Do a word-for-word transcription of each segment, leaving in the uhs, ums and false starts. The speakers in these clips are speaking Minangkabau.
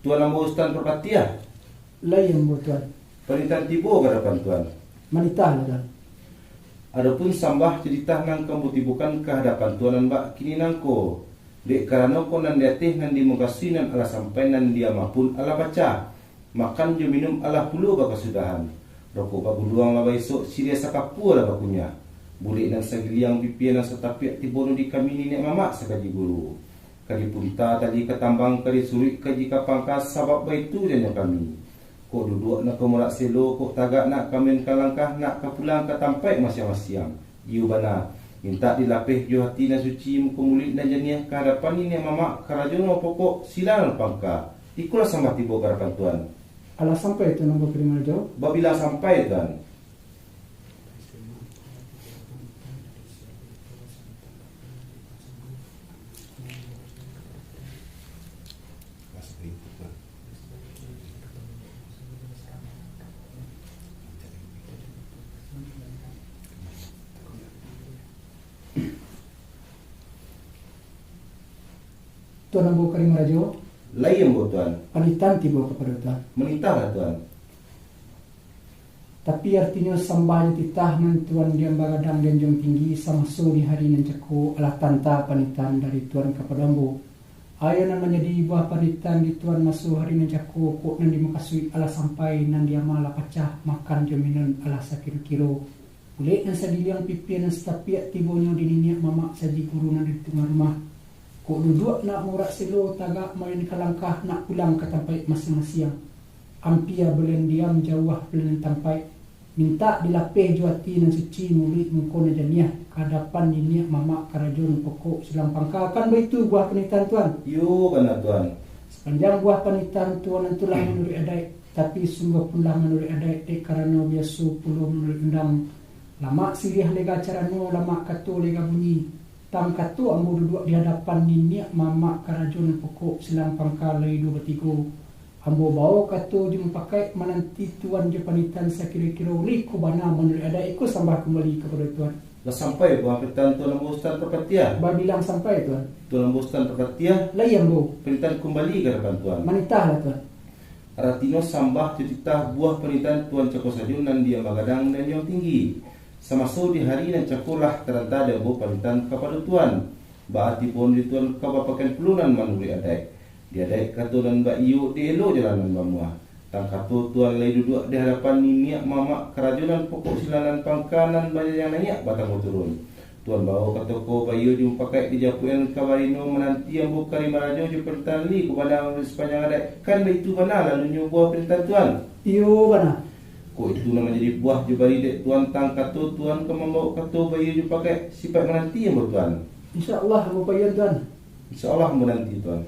Tuan ambo Sutan Parpatiah. Lai ambo, Tuan. Panitahan tibo ka hadapan Tuan. Manitahlah, Tuan. Adopun sambah jo titah nan ka ambo tibokan ka hadapan Tuan nan bak kini nangko, dek karano ko nan di ateh nan dimukasuik nan alah sampai, nan di ama pun alah pacah, makan jo minum alah pulo bakasudahan, rokok baguluang lah baisok, siriah sakapua lah bakunyah, bulek nan sagiliang, pipiah nan satapiak, tibonyo di kami niniak mamak sakaji guru. Ka dipunta tali ka tambang, ka disuruik kaji ka pangka, sabab baitu janyo kami. Kok duduak nak ka murak selo, kok tagak nak ka mainkan langkah, nak ka pulang ka tampaik masiang-masiang. Iyo bana, mintak dilapeh jo ati nan suci, muko muluik nan janiah, ka hadapan niniak mamak, karajo nan pokok, silang nan pangka. Ikolah sambah tibo ka hadapan Tuan. Alah sampai Tuan ambo ka Marajo? Babilang sampai, Tuan. Tuan ambo ka Marajo. Lai ambo, Tuan. Panitahan tibo kapado Tuan. Manitahlah, Tuan. Tapi artinyo sambah jo titah nan Tuan diam bagadang di anjuang tinggi, samaso di hari nan cako, alah tanta panitahan dari Tuan kapado ambo. Ayo nan manjadi buah panitahan di Tuan maso hari nan cako, kok nan dimukasuik alah sampai, nan di ama lah pacah, makan jo minun alah sakiro-kiro. Bulek nan sagiliang, pipiah nan satapiak, tibonyo di niniak mamak saji guru nan di tangah rumah. Kok duduak nak murak selo, tagak mainkan langkah, nak pulang ka tampaik masiang-masiang. Ampia bulan diam, jauah bulan tampaik. Mintak dilapeh jo ati nan suci, muluik muko nan janiah, ka hadapan niniak mamak, karajo nan pokok, silang pangka. Kan baitu buah panitahan Tuan? Iyo bana, Tuan. Sapanjang buah panitahan Tuan nan tu lah manuruik adaik, tapi sungguah pun lah manuruik adaik, dek karano biaso pulo manuruik undang. Lamak siriah lega carano, lamak kato lega bunyi. Tang kato ambo duduak di hadapan niniak mamak, karajo nan pokok, silang pangka lai duo batigo. Ambo bawo kato jo mupakaik, mananti Tuan jo panitahan sakiro-kiro, lai ko bana manuruik adaik. Iko sambah kumbali kapado Tuan. Lah sampai buah panitahan Tuan ambo Sutan Parpatiah? Babilang sampai, Tuan. Tuan ambo Sutan Parpatiah. Lai ambo. Panitahan kumbali ka hadapan Tuan. Manitahlah, Tuan. Aratinyo sambah jo titah buah panitahan Tuan cako sajo nan diam bagadang di anjuang tinggi. Samaso di hari nan cako lah taranta di ambo panitahan kapado Tuan. Baa tipon di Tuan ka bapakaian pulo nan manuruik adaik. Di adaik kato nan baiyo, di elok jalan nan bamuah. Tang kato Tuan lai duduak di hadapan niniak mamak, karajo nan pokok, silang nan pangka, nan bajanjang naiak batanggo turun. Tuan bawo kato ko baiyo jo mupakaik, dijapuik nan ka barino, mananti ambo ka Marajo jo panitahan lai ko bana sapanjang adaik. Kan baitu bana lalunyo buah panitahan Tuan? Iyo bana. Kok itu nan manjadi buah jo bari dek Tuan, tang kato Tuan ka mambawo kato baiyo jo mupakaik, sipaik mananti ambo Tuan. Insya Allah ambo paiyoan Tuan. Insya Allah ambo nanti Tuan.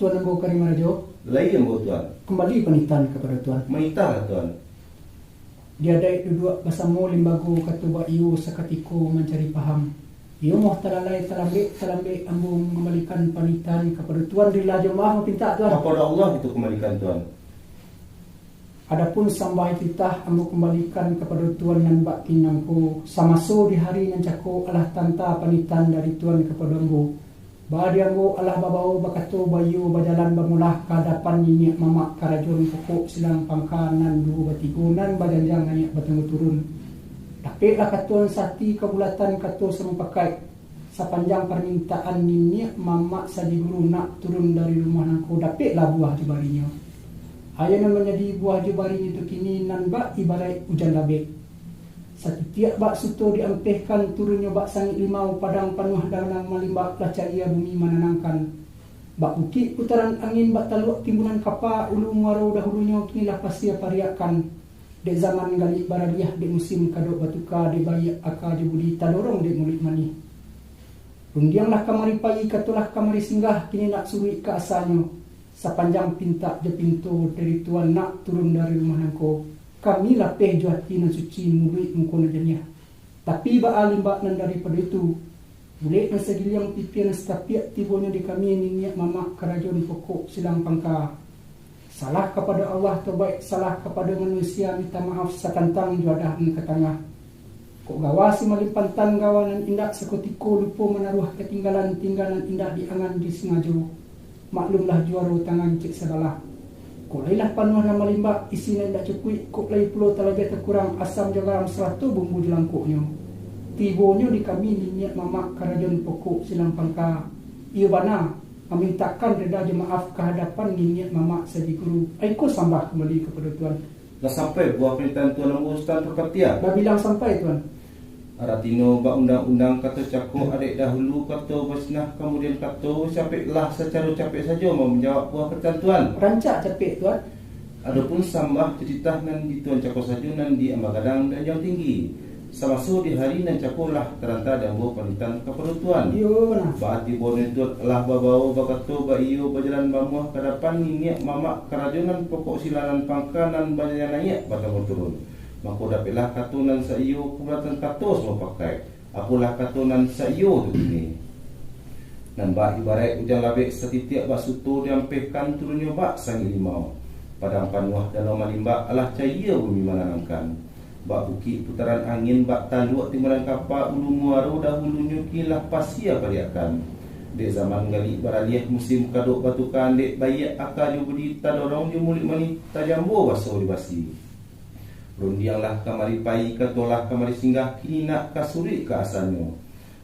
Tuan ambo ka Marajo. Lai ambo Tuan. Kumbali panitahan kapado Tuan. Manitahlah Tuan. Di adaik duduak basamo limbago, kato baiyo sakatiko mancari paham. Iyo moh talalai, talambek-talambek ambo mangambalikan panitahan kapado Tuan, rila jo maaf mapintak Tuan. Kapado Allah kito kumbalikan Tuan. Adopun sambah jo titah ambo kumbalikan kapado Tuan nan bak kini nangko, samaso di hari nan cako alah tanta panitahan dari Tuan kapado ambo. Baa di ambo alah babawo bakato baiyo bajalan bamulah ka adapan niniak mamak karajo nan pokok silang pangka nan duo batigo nan bajanjang naiak batanggo turun. Dapeklah kato nan sati kabulatan kato samupakaik. Sapanjang parmintaan niniak mamak saji guru nak turun dari rumah nangko, dapeklah buah jo barinyo. Ayo nan manjadi buah jo barinyo tu kini nan bak ibaraik ujan labek. Satitiak bak suto diampehkan, turunnyo bak sangik limau, padang panuah danau malimbak, lah caia bumi mananangkan. Bak bukik putaran angin, bak taluak timbunan kapa, ulu muaro dahulunyo kini lah pasia pariakkan. Dek zaman galik baraliah, dek musim kadok batuka, dek baiak aka jo budi tadorong dek muluik manih. Rundiang lah kamari pai, kato lah kamari singgah, kini nak suruik ka asanyo. Sapanjang pintak jo pinto dari Tuan nak turun dari rumah nangko, kami lapeh jo ati nan suci, muluik muko nan janiah. Tapi baa limbak nan daripado itu, bulek nan sagiliang, pipiah nan satapiak, tibonyo di kami niniak mamak karajo nan pokok silang pangka. Salah kapado Allah tobaik, salah kapado manusia minta maaf satantang juadah nan ka tangah. Kok gawa si malimpantan gawa nan indak sakutiko lupo manaruah katinggalan tingga nan indak diangan disangajo. Maklumlah juaro tangan cek sabalah. Kok lai lah panuah nan malimbak, isi nan indak cukuik, kok lai pulo talabiah takurang asam jo garam sarato bumbu jo langkoknyo. Tibonyo di kami niniak mamak karajo nan pokok silang pangka. Iyo bana, mamintakan rida jo maaf ka hadapan niniak mamak saji guru. Aiko sambah kumbali kapado Tuan. Lah sampai buah panitahan Tuan ambo Sutan Parpatiah? Babilang sampai, Tuan. Aratino baundang-undang kato cako adaik dahulu, kato basinah kamudian kato, capeklah sacaro capek sajo manjawab buah panitahan Tuan. Rancak capek, Tuan. Adopun sambah jo titah nan di Tuan cako sajo nan di Ambagadang di Anjuang Tinggi. Samaso di hari nan cako lah taranta di ambo panitahan kapado Tuan. Iyo, bana. Baa tibonyo Tuan lah babao bakato baiyo bajalan bamuah ka dapan niniak mamak karajo nan pokok silang nan pangka nan banyak naiak batanggo turun. Mako dapeklah kato nan saiyo, kumulatan kato samupakaik. Apolah kato nan saiyo tu kini. Nan bak ibaraik ujan labek satitiak bak suto diampehkan turunnyo bak sangik limau. Padang panuah danau malimbak alah cayia bumi mananamkan. Bak bukik putaran angin, bak taluak timbalan kapa ulu muaro dahulunyo kini lah pasia pariakan. Dek zaman galik baraliah musim kadok batuka, dek baiak aka jo budi tadorong jo muluik manih tajambo baso jo basi. Rundiang lah kamari pai, kato lah kamari singgah, kini nak ka suruik ka asanyo.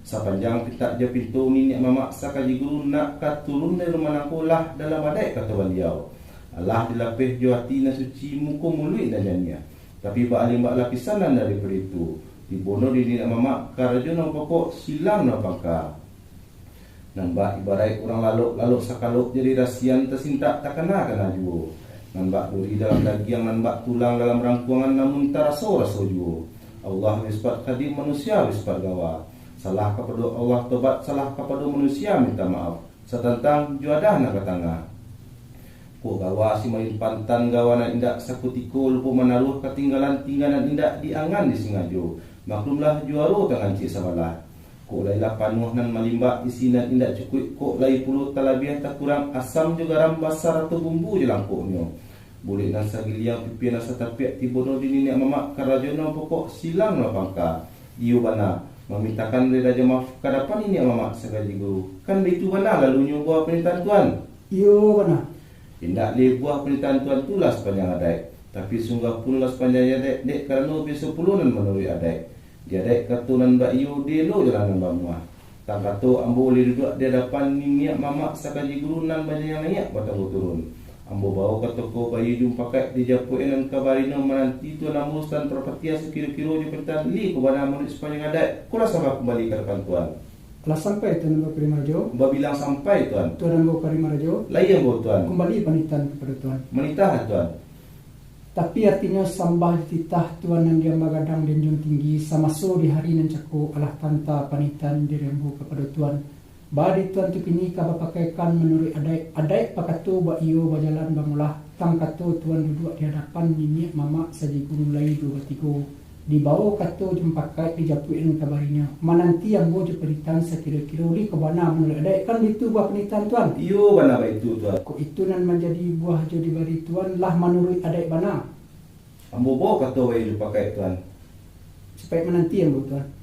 Sapanjang pintak jo pinto niniak mamak sakaji guru nak ka turun dari rumah nangko lah dalam adaik kato Baliau. Alah dilapeh jo ati nan suci, muko muluik nan janiah. Tapi baa limbak lapisan nan daripado itu, tibono di niniak mamak karajo nan pokok silang nan pangka. Nan bak ibaraik urang lalok, lalok sakalok jadi rasian, tasintak takana-kana juo. Nan bak duri dalam dagiang, nan bak tulang dalam rangkuangan, namun taraso-raso juo. Allah basipaik kadim, manusia basipaik gawa. Salah kapado Allah tobat, salah kapado manusia minta maaf. Satantang juadah nan ka tangah. Kok gawa si malimpantan gawa nan indak sakutiko lupo manaruah katinggalan tingga nan indak diangan disangajo. Maklumlah juaro tangan cik sabalah. Kok lai lah panuah nan malimbak, isi nan indak cukuik, kok lai pulo talabiah takurang asam jo garam basarato bumbu jo langkoknyo. Bulek nan sagiliang, pipiah nan satapiak, tibono di niniak mamak karajo nan pokok silang nan pangka. Iyo bana, mamintakan rida jo maaf ka dapan niniak mamak sakaji guru. Kan baitu bana lalunyo buah panitahan Tuan? Iyo bana. Indak leh buah panitahan Tuan tu lah sapanjang adaik, tapi sungguah pun lah sapanjang adaik, dek karano biaso pulo nan manuruik adaik. Di adaik kato nan baiyo, di elo jalan nan bamuah. Tangkato ambo lai duduak di adapan niniak mamak sakaji guru nan banyak naiak batanggo turun. Ambo bawo ka toko baiyo jo mumpakaik di japuik nan ka barinyo mananti Tuan ambo Sutan Parpatiah sakiro-kiro jo panitahan lai ko bana manuruik sapanjang adaik. Ko lah sambah kumbali ka adapan Tuan. Lah sampai Tuan ambo Pari Marajo? Babilang sampai, Tuan. Tuan ambo Pari Marajo? Lai ambo, Tuan. Kumbali panitahan kapado Tuan. Manitahlah, Tuan. Tapi aratinyo sambah jo titah Tuan nan di Ambagadang di Anjuang Tinggi, samaso di hari nan cako alah tanta panitahan dari ambo kapado Tuan. Baa di Tuan tu kini ka bapakaikan manuruik adaik, adaik bakato baiyo bajalan bamulah, tangkato Tuan duduak di adapan niniak mamak sakaji guru lai duo batigo. Dibawo kato jo mumpakaik di japuik nan ka barinyo. Mananti ambo jo panitahan sakiro-kiro lai ko bana manuruik adaik, kan baitu buah panitahan Tuan? Iyo, bana baitu, Tuan. Kok itu nan manjadi buah jo dibari Tuan lah manuruik adaik bana. Ambo bawo kato baiyo jo mumpakaik, Tuan. Supayo mananti ambo, Tuan.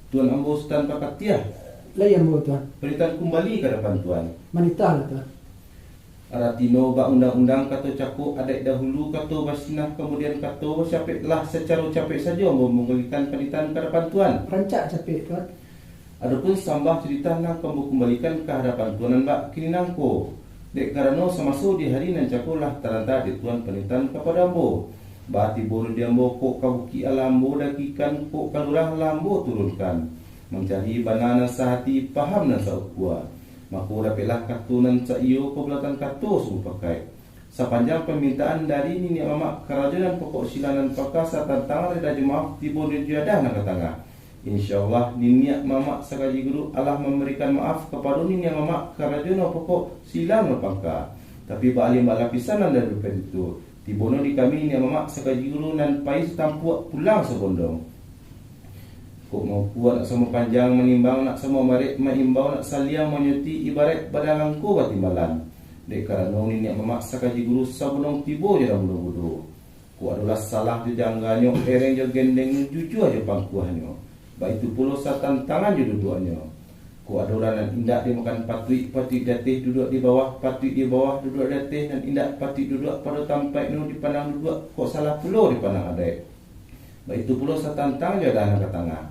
Tuan ambo Sutan Parpatiah. Lai ambo, Tuan. Panitahan kumbali ka adapan Tuan. Manitahlah, Tuan. Aratino baundang-undang, kato cako adaik dahulu, kato basinah kamudian kato, capeklah sacaro capek sajo ambo mangumbalikan panitahan ka adapan Tuan. Rancak capek, Tuan. Adopun sambah carito nan ka ambo kumbalikan ka adapan Tuan nan bak kini nangko. Dek karano samaso di hari nan cako lah taranta dek Tuan panitahan kapado ambo. Baa tibo di ambo kok ka bukik alah ambo dakikan, kok ka lurah alah ambo turunkan. Mancari bana nan sahati, paham nan saukua. Mako dapeklah kato nan saiyo, kabuatan kato samupakaik. Sapanjang pamintaan dari niniak mamak karajo nan pokok sila nan pangka satantangan reda jo maaf tibo di juadah nan ka tangah. Insya Allah, niniak mamak sakaji guru alah mambarikan maaf kapado niniak mamak karajo nan pokok sila nan pangka. Tapi baalim balapisan nan dari itu, tibono di kami niniak mamak sakaji guru nan pai satampuak pulang sabondong. Kok mangko nak samo panjang manimbang, nak samo barek maimbau, nak saliang manyuti, ibaraik badagang ko batimbalan. Dek karano niniak mamak sakaji guru sabondong tibo jo dalam budo-budo. Kok adolah salah jo jangganyo, ereng jo gendengnyo, jujua jo pangkuahnyo. Baitu pulo satantangan jo duduaknyo. Kok adolah nan indak dimakan patuik, patuik di ateh duduak di bawah, patuik di bawah duduak di ateh, nan indak patuik duduak pado tampaiknyo dipandang duduak, kok salah pulo dipandang adaik. Baitu pulo satantang juadah nan ka tangah.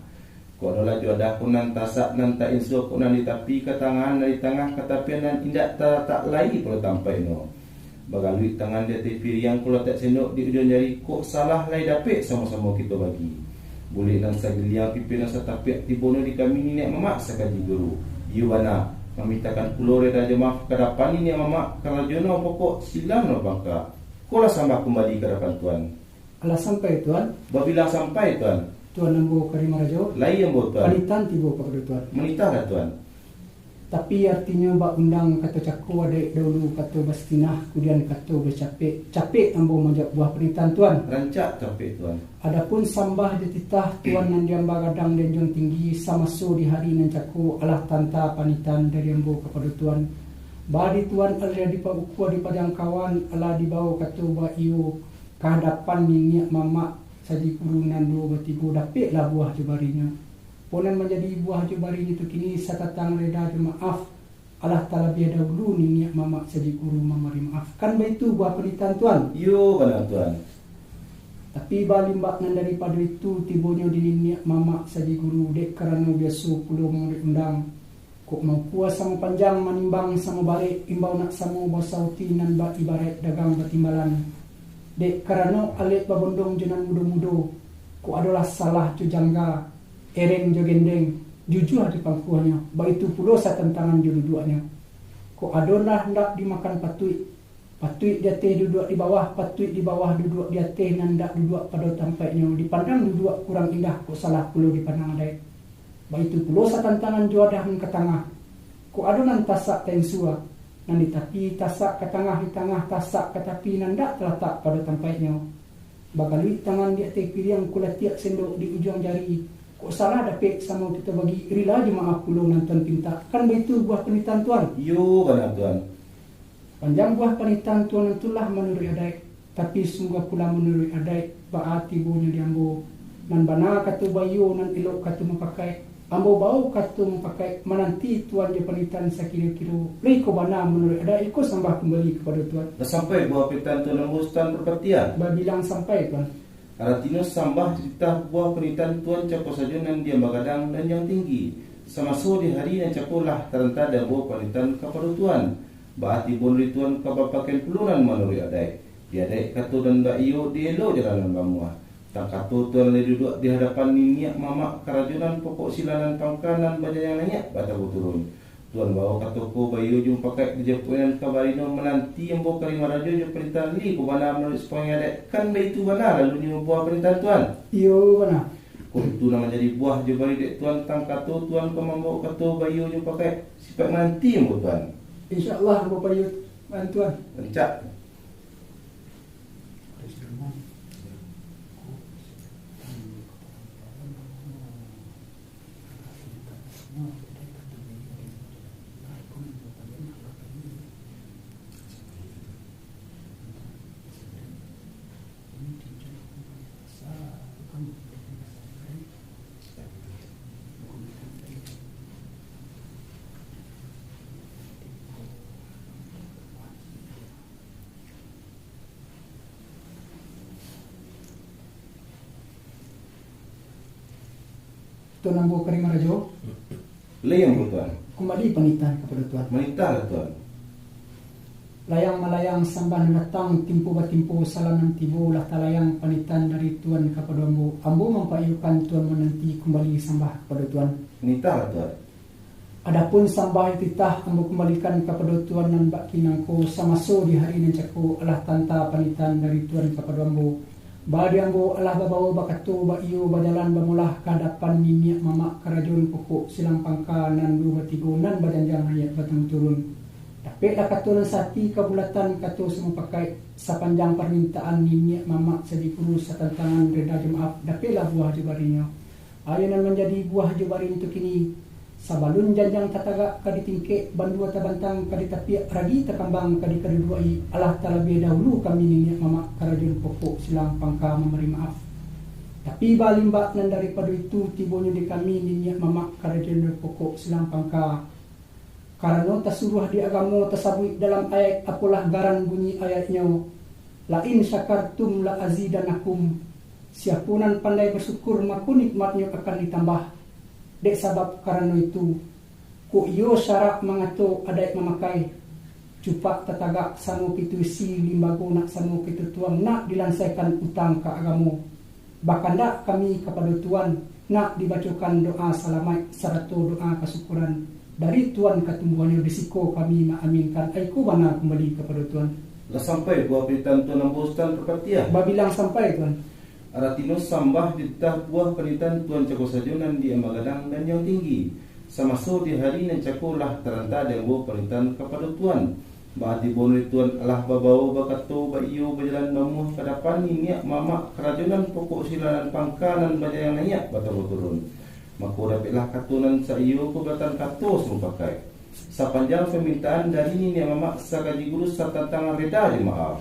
Kok adolah juadah ko nan tasak, nan ta-insua, kok nan di tapi ka tangah, nan di tangah ka tapi, nan indak talatak lai pado tampaiknyo. Bagaluik tangan di ateh piriang, kok latak sendok di ujuang jari, kok salah lai dapek samo-samo kito bagi. Bulek nan sagiliang, pipih nan satapiak, tibonyo di kami niniak mamak sakaji guru. Iyo bana, mamintakan pulo reda jo maaf ka dapan niniak mamak, karajo nan pokok, sila nan pangka. Ko lah sambah kumbali ka dapan Tuan. Alah sampai, Tuan? Babilang sampai, Tuan. Tuan ambo Karim Rajo. Lai ambo, Tuan. Panitahan tibo kapado Tuan. Manitahlah, Tuan. Tapi artinyo baundang kato cako adaik dahulu kato basitinah, kudian kato bacapek. Capek ambo manjawab buah panitahan Tuan. Rancak capek, Tuan. Adapun sambah jo titah Tuan nan diamba gadang di anjuang tinggi, samaso di hari nan cako alah tanta panitahan dari ambo kapado Tuan. Baa di Tuan alah dipaukua di pajangkauan, alah dibao kato baiyo ka hadapan niniak mamak sakaji guru nan duo batigo, dapeklah buah jo barinyo. Ko nan manjadi buah jo barinyo tu kini satatang reda jo maaf, alah talabiah dahulu niniak mamak sakaji guru mambari maaf. Kan baitu buah panitahan Tuan? Iyo, bana, Tuan. Tapi balimbak nan daripado itu, tibonyo di niniak mamak sakaji guru, dek karano biaso pulo murid undang. Kok mangko samo panjang manimbang samo barek, imbau nak samo basauti nan ba-ibaraik dagang batimbalan. Dek karano alek babondong jo nan mudo-mudo, kok adolah salah jo jangga, ereng jo gendeng, jujua jo pangkuahnyo, baitu pulo satantangan jo duduaknyo. Kok adolah ndak dimakan patuik, patuik di ateh duduak di bawah, patuik di bawah duduak di ateh, nan ndak duduak pado tampaiknyo, dipandang duduak kurang indah, kok salah pulo dipandang adaik. Baitu pulo satantangan juadah nan ka tangah. Kok ado nan tasak ta-insua, nan di tapi tasak ka tangah, di tangah tasak ka tapi, nan ndak talatak pado tampaiknyo. Bagaluik tangan di ateh piriang, kok latiak sendok di ujuang jari, kok salah dapek samo kito bagi, rila jo maaf pulo nan Tuan pintak. Kan baitu buah panitahan Tuan? Iyo, bana, Tuan. Panjang buah panitahan Tuan nan tu lah manuruik adaik, tapi sungguah pulo manuruik adaik, baa tibonyo di ambo. Nan bana kato baiyo, nan elok kato mupakaik. Ambo bao kato mupakaik, mananti Tuan jo panitahan sakiro-kiro. Lai ko bana manuruik adaik, iko sambah kumbali kapado Tuan. Lah sampai buah panitahan Tuan ambo, Sutan Parpatiah? Babilang sampai, Tuan. Aratinyo sambah jo titah buah panitahan Tuan cako sajo nan diamba gadang di anjuang tinggi. Samaso di hari nan cako lah taranta dek ambo panitahan kapado Tuan. Baa tibo di Tuan ka bapakaian pulo nan manuruik adaik. Di adaik kato nan baiyo, di elok jalan nan bamuah. Tang kato Tuan lai duduak di hadapan niniak mamak karajo nan pokok sila nan pangka, nan bajanjang naiak batanggo turun. Tuan bao kato ko baiyo jo mupakaik, dijapuik nan ka barino, mananti ambo Karim Rajo jo panitahan lai ko bana manuruik sapanjang adaik. Kan baitu bana lalunyo buah panitahan Tuan? Iyo, bana. Kok itu nan manjadi buah jo bari dek Tuan, tang kato Tuan ka mambao kato baiyo jo mupakaik, sipaik mananti ambo Tuan. Insya Allah ambo paiyo, Tuan. Rancak. Tuan ambo Karim Rajo. Lai ambo Tuan. Kumbali panitahan kapado Tuan. Manitahlah Tuan. Layang malayang sambah nan datang, timpo batimpo salam nan tibo, lah talayang panitahan dari Tuan kapado ambo. Ambo mampaiyokan Tuan mananti kumbali sambah kapado Tuan. Nitahlah, Tuan. Adapun sambah titah ambo kumbalikan kapado Tuan nan bak kinangko, samaso di hari nan cako alah tanta panitahan dari Tuan kapado ambo. Ba di ambo alah babawo bakato baiyo bajalan bamolah ka adapan niniak mamak karajo nan pokok silang pangka nan duo batigo nan bajanjang naiak batanggo turun. Dapeklah kato nan sati kabulatan kato samupakaik, sapanjang parmintaan niniak mamak saji guru satantangan reda jo maaf, dapeklah buah jo barinyo. Ayo nan manjadi buah jo barin tu kini, sabalun janjang tatagak ka ditingkek, bandua tabantang ka ditapiak, ragi takambang ka dikaduduak-i, alah talabiah dahulu kami niniak mamak karajo nan pokok silang pangka mambari maaf. Tapi balimbak nan daripado itu, tibonyo di kami niniak mamak karajo nan pokok silang pangka, karano tasuruah di agamo tasabuik dalam ayaik, apolah garan bunyi ayaiknyo, "La in syakartum la azidannakum." Siapo nan pandai basyukur, mako nikmatnyo akan ditambah. Dek sabab karano itu, kok iyo syarak mangato adaik mamakai, cupak tatagak samo kito isi, limbago nak samo kito tuang, nak dilansaikan utang ka agamo. Bakandak kami kapado Tuan, nak dibacokan doa salamaik sarato doa kasukuran dari Tuan katumbuahnyo di siko kami maaminkan. Aiko bana kumbali kapado Tuan. Lah sampai buah panitahan Tuan ambo Sutan Parpatiah? Babilang sampai, Tuan. Aratinyo sambah titah buah panitahan Tuan cako sajo nan diambagadang dan yang tinggi. Samaso di hari nan cako lah taranta di ambo panitahan kapado Tuan. Baa tibo di Tuan alah babawo bakato baiyo bajalan bamuah ka adapan niniak mamak karajo nan pokok silang pangka nan bajanjang naiak batanggo turun. Mako dapeklah kato nan saiyo kabulatan kato samupakaik. Sapanjang pamintaan dari niniak mamak sakaji guru satantangan reda jo maaf.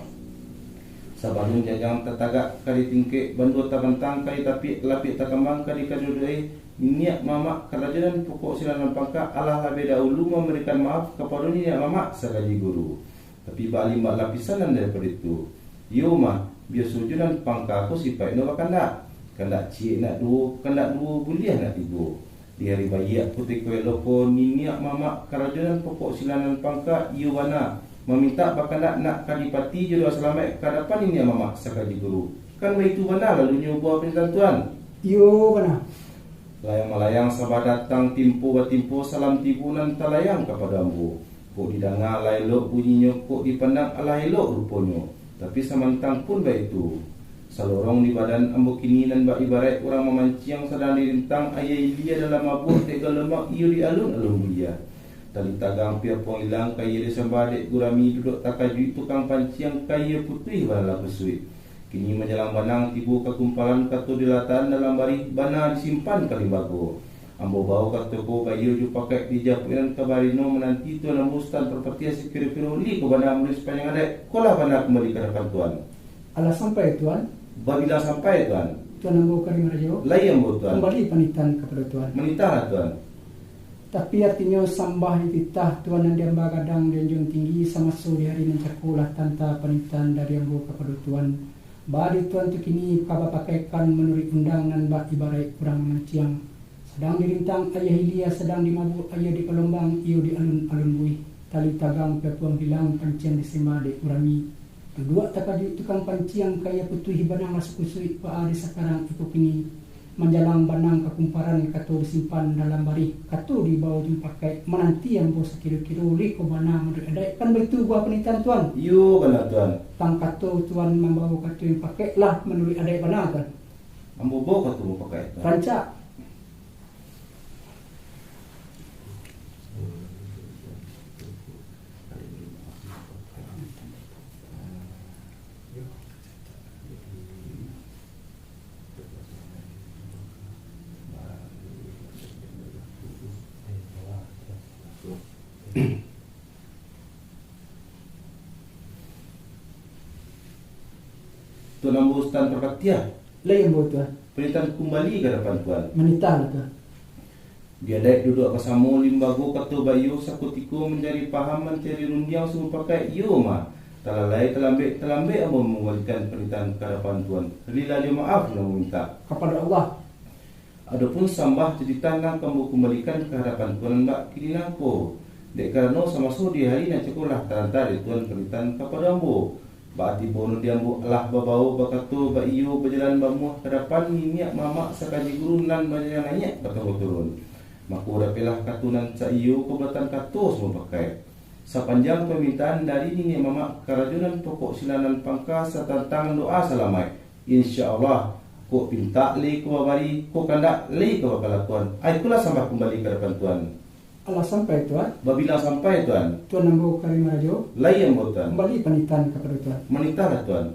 Sabalun janjang tatagak ka ditingkek, bandua tabantang ka ditapiak, lapiak takambang ka dikaduduak-i, niniak mamak karajo nan pokok silang pangka alah labiah dahulu mambarikan maaf kapado niniak mamak sakaji guru. Tapi balimbak lapisan nan daripado itu. Iyo mah, biaso jo nan pangka ko sipaiknyo bakandak. Kandak ciek nak duo, kandak duo buliah nak tigo. Di hari baiak kutiko elok ko, niniak mamak karajo nan pokok silang pangka iyo bana mamintak bakandak nak ka dipati jo doa salamaik ka adapan niniak mamak sakaji guru. Kan baitu bana lalunyo buah panitahan Tuan? Iyo bana. Layang malayang sambah datang, timpo batimpo salam tibo nan talayang kapado ambo. Kok didanga alah elok bunyinyo, kok dipandang alah elok ruponyo. Tapi samantang pun baitu, salorong di badan ambo kini nan baibaraik urang mamanciang, sadang dirintang aia ilia dalam abuak dek galombang iyo di alun-alun buliah. Tali tagang piapuang ilang, kaia disambah dek gurami, duduak takajuik tukang panciang, kaia putuih bana lah kusuik. Kini manjalang banang tibo ka kumpalan, kato dilatakan dalam barih, bana disimpan ka limbago. Ambo bawo kato ko baiyo jo pakaik dijapuik nan ka barino, mananti Tuan ambo Sutan Parpatiah sakiro-kiro lai ko bana manuruik sapanjang adaik. Ko lah bana kumbali ka adapan Tuan. Alah sampai, Tuan? Babilang sampai, Tuan. Tuan ambo Karim Rajo. Lai ambo, Tuan. Kumbali panitahan kapado Tuan. Manitahlah, Tuan. Tapi aratinyo sambah nan titah Tuan nan diambagadang di anjuang tinggi, samaso di hari nan cako lah tanta panitahan dari ambo kapado Tuan. Ba di Tuan tu kini ka bapakaikan manuruik undang nan baibaraik urang mamanciang. Sadang dirintang aia ilia, sadang dimabuak aia di galombang iyo di alun-alun buih. Tali tagang piapuang ilang, panciang disambah dek gurami. Duduak takajuik tukang panciang, kaia putuih bana lah kusuik, baa di sakarang iko kini. Manjalang banang ka kumpalan, kato disimpan dalam barih, kato dibawo jo pakaik, mananti ambo sakiro-kiro lai ko bana manuruik adaik. Kan baitu buah panitahan Tuan? Iyo bana, Tuan. Tang kato Tuan mambawo kato nan pakaik lah manuruik adaik bana, Tuan. Ambo bawo kato nan pakaik, Tuan. Rancak. Tuan ambo Sutan Parpatiah. Lai ambo, Tuan. Panitahan kumbali ka adapan Tuan. Manitahlah, Tuan. Di adaik duduak basamo limbago, kato baiyo sakutiko mancari paham, mancari rundiang samupakaik, iyo mah. Talalai talambek, talambek ambo mambalikan panitahan ka adapan Tuan. Rila jo maaf nan ambo mintak. Kapado Allah. Adopun sambah jo titah nan ka ambo kumbalikan ka adapan Tuan bak kini nangko. Dek karano samaso di hari nan cako lah taranta dek Tuan panitahan kapado ambo. Baa tibo nan di ambo alah babao bakato baiyo bajalan bamuah ka dapan niniak mamak sakaji guru nan bajanjang naiak batanggo turun. Mako dapeklah kato nan saiyo kabulatan kato samupakaik. Sapanjang pamintaan dari niniak mamak karajo nan pokok silang nan pangka satantang doa salamaik. Insya Allah, kok pintak lai ka babari, kok kandak lai ka bakalakuan. Ai, itulah sambah kumbali ka dapan Tuan. Alah sampai, Tuan? Babilang sampai, Tuan. Tuan ambo Karim Rajo. Lai ambo, Tuan. Kumbali panitahan kapado Tuan. Manitahlah, Tuan.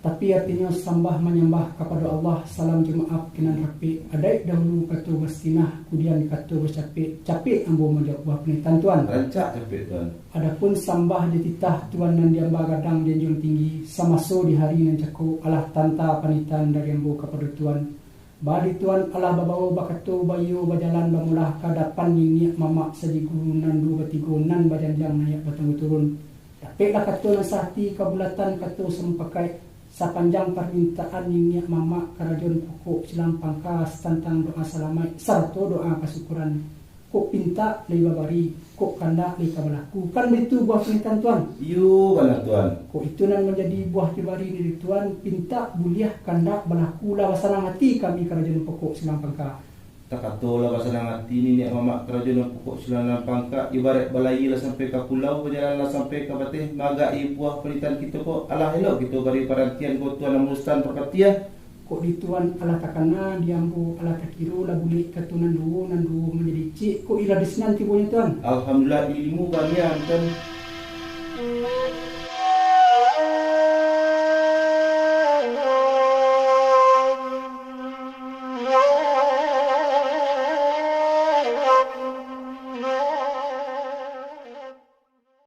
Tapi artinyo sambah manyambah kapado Allah, salam jo maaf kinan rapek, adaik dahulu kato basinah, kudian kato bacapek, capek ambo manjawab buah panitahan Tuan. Rancak capek, Tuan. Adapun sambah jo titah Tuan nan diamba gadang di anjuang tinggi, samaso di hari nan cako alah tanta panitahan dari ambo kapado Tuan. Baa di Tuan alah babao bakato baiyo bajalan bamulah ka dapan niniak mamak saji guru nan duo batigo nan bajanjang naiak batanggo turun. Dapeklah kato nan sahati kabulatan kato samupakaik, sapanjang parmintaan niniak mamak karajo nan pokok silang pangka satantang doa salamaik sarato doa kasukuran. Kok pintak lai babari, kok kandak lai ka balaku. Kan baitu buah panitahan Tuan? Iyo, bana Tuan. Kok itu nan manjadi buah jo bari ni di Tuan, pintak buliah kandak balaku, lah basanang ati kami karajo nan pokok silang pangka. Takato lah basanang ati niniak mamak karajo nan pokok silang nan pangka, ibaraik balayia lah sampai ka pulau, bajalan lah sampai ka bateh, maagak-i buah panitahan kito ko, alah elok kito bari parantian ko Tuan Ambo Sutan Parpatiah. Kok di Tuan alah takana, di ambo alah takiro, lah bulek kato nan duo, nan duo manjadi ciek, kok ilah di sinan tibonyo Tuan. Alhamdulillah, di ilmu banian Tuan.